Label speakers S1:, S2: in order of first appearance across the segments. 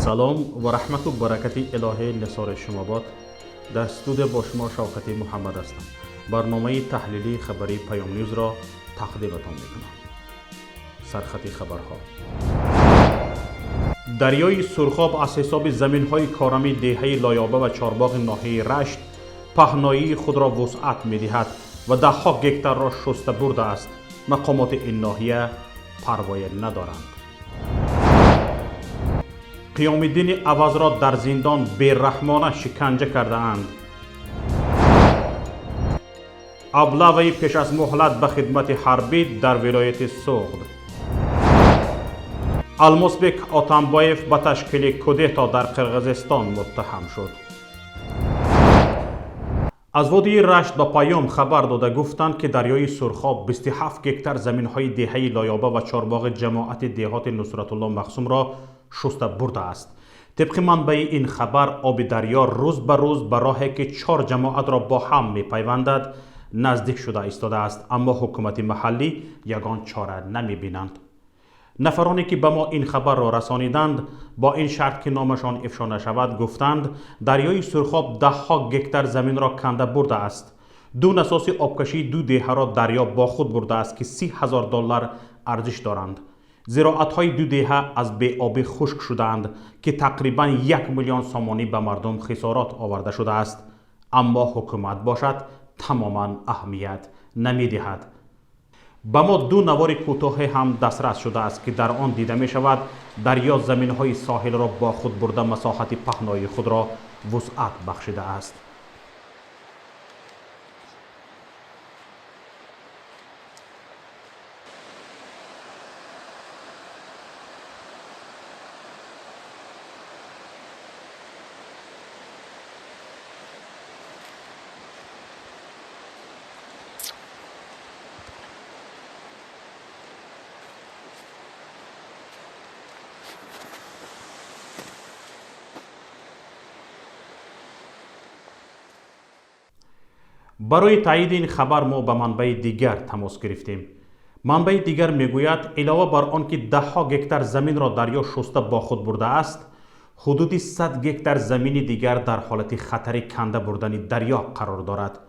S1: Салом ва раҳмату баракати илоҳӣ нисори шумо бод. Дар студия бо шумо Шавкати Муҳаммад ҳастам. Барномаи таҳлилии хабарии Паём Ньюзро тақдиматон мекунам. Сархати хабарҳо. Дарёи Сурхоб аз ҳисоби заминҳои корами деҳаи Лоёба ва Чорбоғи ноҳияи Рашт паҳноии худро вусъат медиҳад ва даҳҳо гектарро шуста бурдааст. Мақомоти ин ноҳия парвое надоранд. Қиёмиддини Авазро дар зиндон бераҳмона шиканҷа кардаанд. Облаваи пеш аз муҳлат ба хидмати ҳарбӣ дар вилояти Суғд. Алмосбек Отамбоев ба ташкили кудето дар Қирғизистон муттаҳам шуд. Аз водии Рашт ба Паём хабар дода гуфтанд, ки дарёи Сурхоб 27 гектар заминҳои деҳаи Лоёба ва Чорбоғи ҷамоати деҳоти Нусратулло Махсумро шуста бурдааст. Тибқи манбаи ин хабар, оби дарё рӯз ба рӯз ба роҳе, ки чор ҷамоатро бо ҳам мепайвандад, наздик шуда истодааст, аммо ҳукумати маҳаллӣ ягон чора намебинанд. Нафароне, ки ба мо ин хабарро расониданд, бо ин шарт, ки номашон ифшо нашавад, гуфтанд, дарёи Сурхоб даҳҳо гектар заминро канда бурдааст. Ду насоси обкашии ду деҳаро дарё бо худ бурдааст, ки 30 000 доллар арзиш доранд. Зироатҳои ду деҳа аз беобӣ хушк шудаанд, ки тақрибан 1 миллион сомонӣ ба мардум хисорот оварда шудааст, аммо ҳукумат бошад, тамоман аҳамият намедиҳад. Ба мо ду навори кӯтоҳе ҳам дастрас шудааст, ки дар он дида мешавад, дарё заминҳои соҳилро бо худ бурда, масоҳати паҳнои худро вусъат бахшидааст. Барои таъйиди ин хабар мо ба манбаи дигар тамос гирифтем. Манбаи дигар мегӯяд, илова бар он ки даҳҳо гектар заминро дарё шуста бо худ бурдааст, ҳудуди 100 гектар замини дигар дар ҳолати хатари канда бурдани дарё қарор дорад,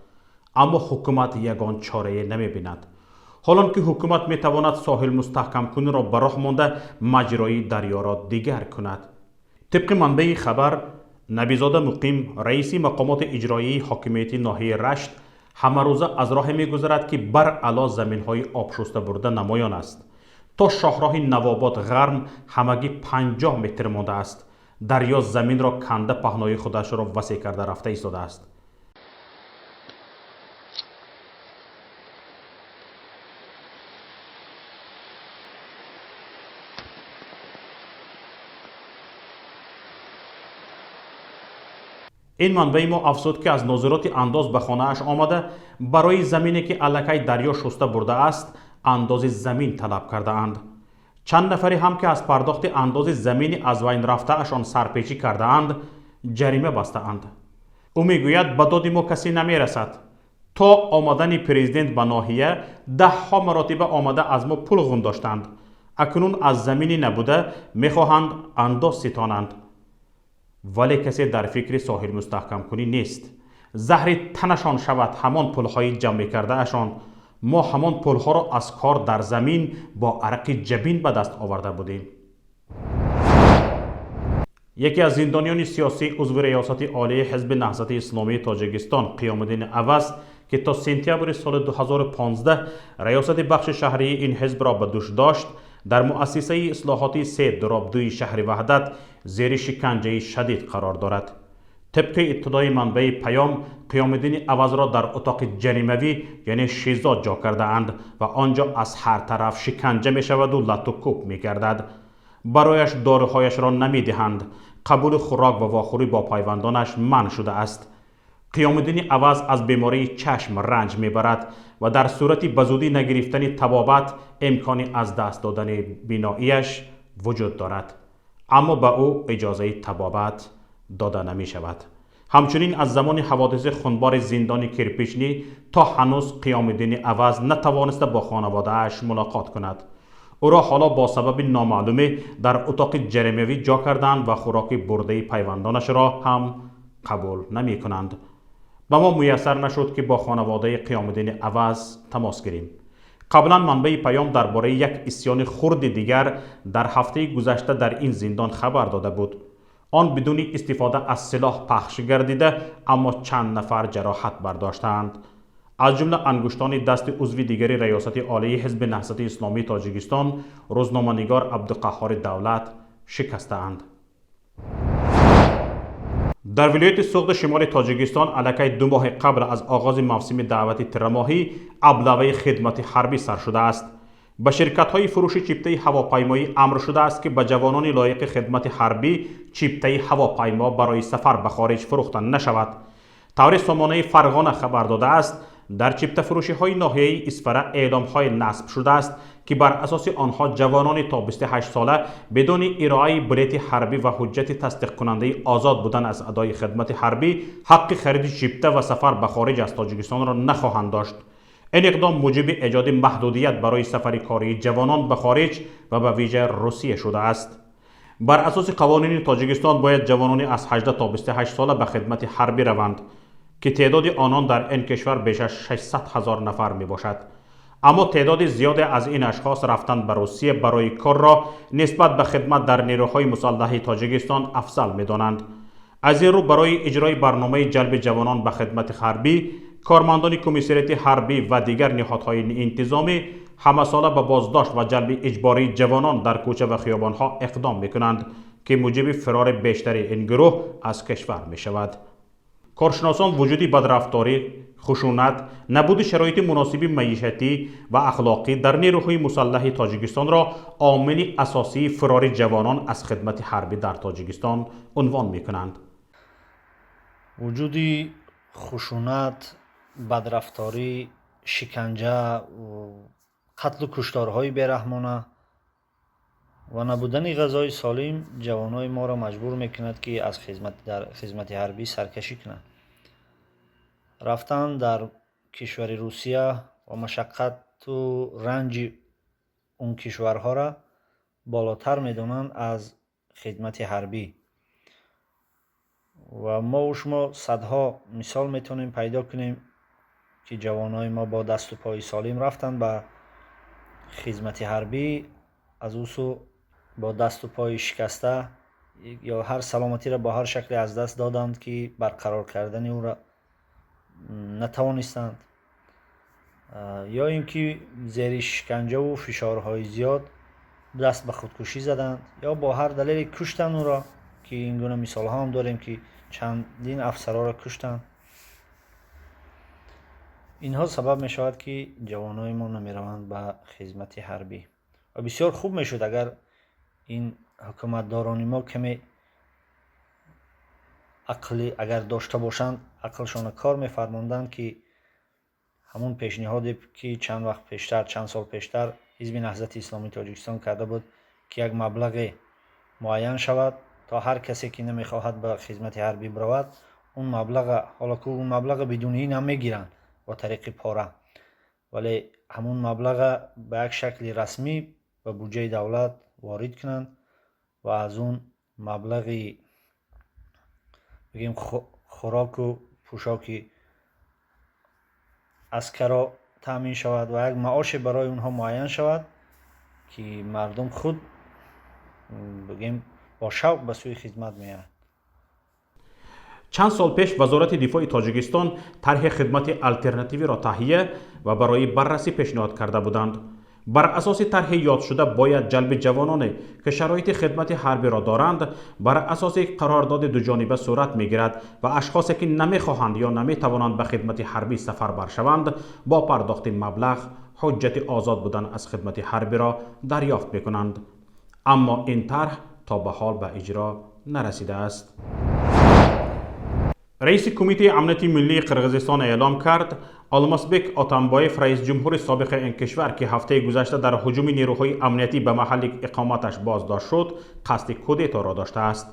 S1: аммо ҳукумат ягон чорае намебинад. Ҳолон ки ҳукумат метавонад соҳил мустаҳкамкуниро ба роҳ монда, маҷрои дарёро дигар кунад. Тибқи манбаи хабар, Набизода Муқим, раиси мақомоти иҷроии ҳокимияти ноҳияи Рашт, ҳамарӯза аз роҳе мегузарад, ки баръало заминҳои обшуста бурда намоён аст. То шоҳроҳи Навобод Ғарм ҳамагӣ 50 метр мондааст. Дарё заминро канда, паҳнои худашро васеъ карда рафта истодааст. Ин манбаи мо афзуд, ки аз нозироти андоз ба хонааш омада, барои замине, ки аллакай дарё шуста бурдааст, андози замин талаб кардаанд. Чанд нафаре ҳам, ки аз пардохти андози замини аз вайн рафтаашон сарпечӣ кардаанд, ҷарима бастаанд. Ӯ мегӯяд, ба доди мо касе намерасад. То омадани президент ба ноҳия даҳҳо маротиба омада, аз мо пул ғун доштанд. Акнун аз замини набуда мехоҳанд андоз ситонанд, вале касе дар фикри соҳил мустаҳкамкунӣ нест. Заҳри танашон шавад ҳамон пулҳои ҷамъ мекардаашон. Мо ҳамон пулҳоро аз кор дар замин бо арақи ҷабин ба даст оварда будем. Яке аз зиндониёни сиёсӣ, узви Риёсати Олии Ҳизби Наҳзати Исломии Тоҷикистон Қиёмиддини Аваз, ки то сентябри соли 2015 раёсати бахши шаҳрии ин ҳизбро ба дӯш дошт, дар муассисаи ислоҳотии се дуроб дуи шаҳри Ваҳдат зери шиканҷаи шадид қарор дорад. Тибқи иттилои манбаи Паём, Қиёмиддини Авазро дар утоқи ҷаримавӣ, яъне ШИЗО, ҷо кардаанд ва он ҷо аз ҳар тараф шиканҷа мешаваду лату кӯб мегардад. Барояш доруҳояшро намедиҳанд. Қабули хӯрок ва вохӯрӣ бо пайвандонаш манъ шудааст. Қиёмиддини Аваз аз бемории чашм ранҷ мебарад ва дар сурати ба зудӣ нагирифтани табобат имкони аз даст додани биноияш вуҷуд дорад, аммо ба ӯ иҷозаи табобат дода намешавад. Ҳамчунин аз замони ҳаводиси хунбори зиндони Кирпичнӣ то ҳанӯз Қиёмиддини Аваз натавониста бо хонаводааш мулоқот кунад. Ӯро ҳоло бо сабаби номаълуме дар утоқи ҷаримавӣ ҷо карданд ва хӯроки бурдаи пайвандонашро ҳам қабул намекунанд. Ба мо муяссар нашуд, ки бо хонаводаи Қиёмиддини Аваз тамос гирем. Қаблан манбаи Паём дар бораи як исьёни хурди дигар дар ҳафтаи гузашта дар ин зиндон хабар дода буд. Он бидуни истифода аз силоҳ пахш гардида, аммо чанд нафар ҷароҳат бардоштаанд. Аз ҷумла ангуштони дасти узви дигари Раёсати Олии Ҳизби Наҳзати Исломии Тоҷикистон, рӯзноманигор Абдуқаҳҳори Давлат шикастаанд. Дар вилояти Суғди шимоли Тоҷикистон аллакай 2 моҳи қабл аз оғози мавсими даъвати тирамоҳӣ аблаваи хидмати ҳарбӣ сар шудааст. Ба ширкатҳои фурӯши чиптаи ҳавопаймоӣ амр шудааст, ки ба ҷавонони лоиқи хидмати ҳарбӣ чиптаи ҳавопаймо барои сафар ба хориҷ фурӯхта нашавад. Тавре сомонаи Фарғона хабар додааст, дар чиптафурӯшиҳои ноҳияи Исфара эъломҳое насб шудааст, ки бар асоси онҳо ҷавонони то 28 сола бидуни ироаи билети ҳарбӣ ва ҳуҷҷати тасдиқкунандаи озод будан аз адои хидмати ҳарбӣ ҳаққи хариди чипта ва сафар ба хориҷ аз Тоҷикистонро нахоҳанд дошт. Ин иқдом муҷиби эҷоди маҳдудият барои сафари кории ҷавонон ба хориҷ ва ба вижа Русия шудааст. Бар асоси қавонини Тоҷикистон бояд ҷавонони аз 18 то 28 сола ба хидмати ҳарбӣ раванд, ки теъдоди онон дар ин кишвар беш аз 600 ҳазор нафар мебошад. Аммо теъдоди зиёде аз ин ашхос рафтан ба Русия барои корро нисбат ба хидмат дар нерӯҳои мусаллаҳи Тоҷикистон афзал медонанд. Аз ин рӯ барои иҷрои барномаи ҷалби ҷавонон ба хидмати ҳарбӣ кормандони комиссариати ҳарбӣ ва дигар ниҳодҳои интизомӣ ҳамасола ба боздошт ва ҷалби иҷбории ҷавонон дар кӯча ва хиёбонҳо иқдом мекунанд, ки муҷиби фирори бештари ин гурӯҳ аз кишвар мешавад. Коршиносон вуҷуди бадрафторӣ, хушунат, набуди шароити муносиби маишатӣ ва ахлоқӣ дар нерӯҳои мусаллаҳи Тоҷикистонро омили асосии фирори ҷавонон аз хидмати ҳарбӣ дар Тоҷикистон унвон мекунанд.
S2: Вуҷуди хушунат, бадрафторӣ, шиканҷа, қатлу кушторҳои бераҳмона ва набудани ғизои солим ҷавонои моро маҷбур мекунад, ки аз дар хизмати ҳарбӣ саркашӣ кунанд. Рафтан дар кишвари Русия ва машаққату ранҷи он кишварҳоро болотар медонанд аз хидмати ҳарбӣ. Ва мову шумо садҳо мисол метавонем пайдо кунем, ки ҷавонои мо бо дасту пои солим рафтанд ба хизмати ҳарбӣ, аз ӯ сӯ бо дасту пои шикаста ё ҳар саломатиро бо ҳар шакле аз даст доданд, ки барқарор кардани ӯро натавонистанд, ё ин ки зери шиканҷаву фишорҳои зиёд даст ба худкушӣ заданд ё бо ҳар далеле куштанд ӯро, ки ин гуна мисолҳо ҳам дорем, ки чандин афсарҳоро куштанд. Инҳо сабаб мешавад, ки ҷавонои мо намераванд ба хизмати ҳарбӣ. Ва бисёр хуб мешуд, агар ин ҳукуматдорони мо каме ақли агар дошта бошанд, ақлшонро кор мефармонданд, ки ҳамун пешниҳоде, ки чанд вақт пештар, чанд сол пештар Ҳизби Наҳзати Исломии Тоҷикистон карда буд, ки як маблағе муайян шавад, то ҳар касе, ки намехоҳад ба хизмати ҳарбӣ биравад, он маблаға, ҳоло ку он маблаға бидуни ин ҳам мегиранд бо тариқи пора, вале ҳамун маблаға ба як шакли расмӣ ба буҷаи давлат ворид кунанд ва аз он маблағи, бигем, хӯроку пӯшоки аскаро таъмин шавад ва як маоше барои онҳо муайян шавад, ки мардум худ, бигем, бо шавқ ба сӯи хизмат меояд.
S1: Чанд сол пеш Вазорати дифои Тоҷикистон тарҳи хидмати алтернативиро таҳия ва барои баррасӣ пешниҳод карда буданд. Бар асоси тарҳи ёдшуда бояд ҷалби ҷавононе, ки шароити хидмати ҳарбиро доранд, бар асоси қарордоди дуҷониба сурат мегирад ва ашхосе, ки намехоҳанд ё наметавонанд ба хидмати ҳарбӣ сафарбар шаванд, бо пардохти маблағ ҳуҷҷати озод будан аз хидмати ҳарбиро дарёфт мекунанд. Аммо ин тарҳ то ба ҳол ба иҷро нарасидааст. Раиси Кумитаи амнияти миллии Қирғизистон эълом кард, Алмасбек Отамбоев, раис ҷумҳури собиқи ин кишвар, ки ҳафтаи гузашта дар ҳуҷуми нерӯҳои амниятӣ ба маҳалли иқоматаш боздошт шуд, қасди кудеторо доштааст.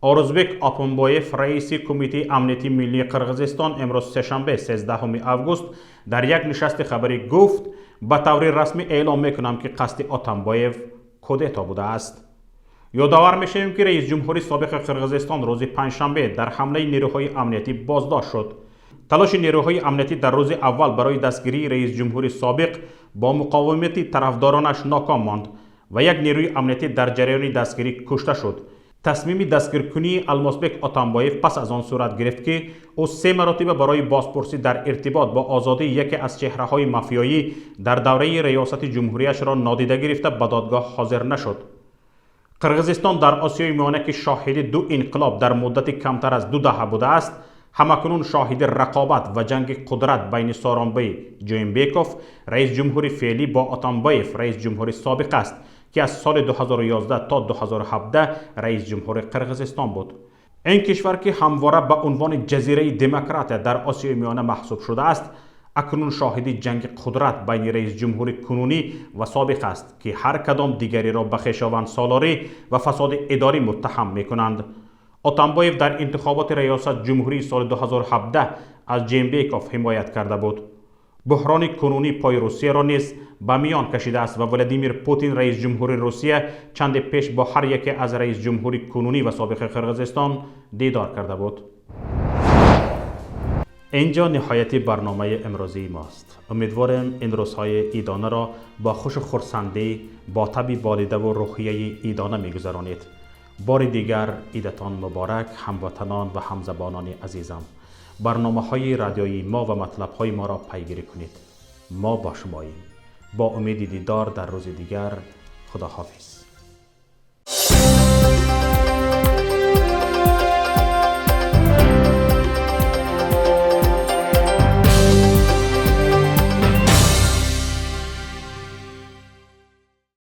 S1: Орозбек Опумбоев, раиси Кумитаи амнияти миллии Қирғизистон, имрӯз сешанбе, 13 август, дар як нишасти хабарӣ гуфт: ба таври расмӣ эълом мекунам, ки қасди Отамбоев кудета будааст. Ёдовар мешавем, ки раис ҷумҳури собиқи Қирғизистон рӯзи панҷшанбе дар ҳамлаи нерӯҳои амниятӣ боздошт шуд. Талоши нерӯҳои амниятӣ дар рӯзи аввал барои дастгирии раис ҷумҳури собиқ бо муқовимати тарафдоронаш ноком монд ва як нерӯи амниятӣ дар ҷараёни дастгирӣ кушта шуд. Тасмими дастгиркунии Алмосбек Отамбоев пас аз он сурат гирифт, ки ӯ се маротиба барои бозпурсӣ дар иртибот бо озодии яке аз чеҳраҳои мафиёӣ дар давраи риёсати ҷумҳурияшро нодида гирифта, ба додгоҳ ҳозир нашуд. Қирғизистон дар Осиёи Миёна, ки шоҳиди ду инқилоб дар муддати камтар аз 2 даҳа будааст, ҳамакунун шоҳиди рақобат ва ҷанги қудрат байни Сооронбай Ҷоинбеков, раис ҷумҳури феълӣ, бо Отамбоев, раис ҷумҳури собиқ аст, ки аз соли 2011 то 2017 раис ҷумҳури Қирғизистон буд. Ин кишвар, ки ҳамвора ба унвони ҷазираи демократия дар Осиёи Миёна маҳсуб шудааст, акнун шоҳиди ҷанги қудрат байни раис ҷумҳури кунунӣ ва собиқ аст, ки ҳар кадом дигареро ба хешовандсолорӣ ва фасоди идорӣ муттаҳам мекунанд. Отамбоев дар интихоботи риёсат ҷумҳурии соли 2017 аз Ҷейнбеков ҳимоят карда буд. Буҳрони кунунӣ пои Русияро низ ба миён кашидааст ва Владимир Путин, раис ҷумҳури Русия, чанде пеш бо ҳар яке аз раис ҷумҳури кунунӣ ва собиқи Қирғизистон дидор карда буд. Инҷо ниҳояти барномаи имрӯзии мост. Умедворем, ин рӯзҳои идонаро бо хушу хурсандӣ, бо таби болидаву рӯҳияи идона мегузаронед. Бори дигар идатон муборак, ҳамватанон ва ҳамзабонони азизам. Барномаҳои радиоии мо ва матлабҳои моро пайгирӣ кунед. Мо бо шумоем. Бо умеди дидор дар рӯзи дигар, худоҳофиз.